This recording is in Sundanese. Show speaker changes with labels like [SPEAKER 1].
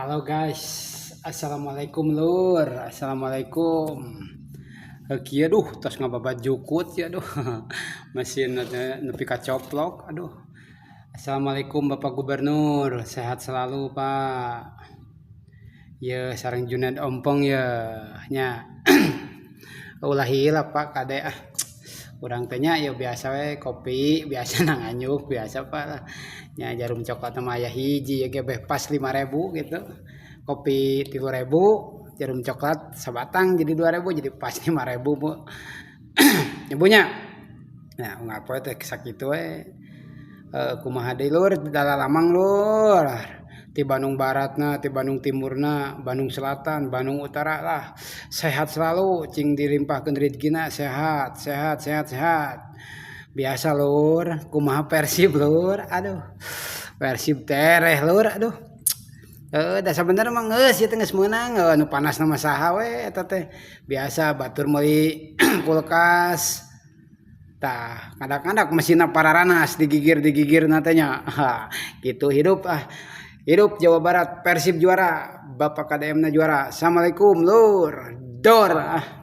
[SPEAKER 1] Halo guys, assalamualaikum lur, assalamualaikum. Kieu duh, tos ngababat jukut ya, duh, mesin nepi ka coplok, aduh. Assalamualaikum, Bapak Gubernur, sehat selalu, Pak. Ya, sareng Juned Ompong ya, nya. Ulah hilap, Pak, kade ah. Urang teh nya ya biasa we, kopi biasa nanganyuk biasa, Pak lah. Nya, jarum coklat mah aya hiji ya ge beh pas 5000 gitu. Kopi 3000, jarum coklat sabatang jadi 2000, jadi pas 5000, Bu. Ibunya. Nah, unggal poe teh sakitu we. Kumaha deui, lur, dalalamang, lur. Ti Bandung Baratna, ti Bandung Timurna, Bandung Selatan, Bandung Utara lah. Sehat selalu, cing dilimpahkeun rezekina, sehat, sehat, sehat, sehat. Biasa, lur, kumaha Persib, lur? Aduh. Persib tereh, lur, aduh. Da sabenerna mah geus ieu teh, geus meunang, nu panasna mah saha we eta teh. Biasa batur meuli kulkas. Tah, kadang-kadang mesinna pararanas, digigir-digigirna teh nya. Gitu hidup ah. Hidup Jawa Barat, Persib juara, Bapak KDM na juara. Assalamualaikum, lur. Dor ah.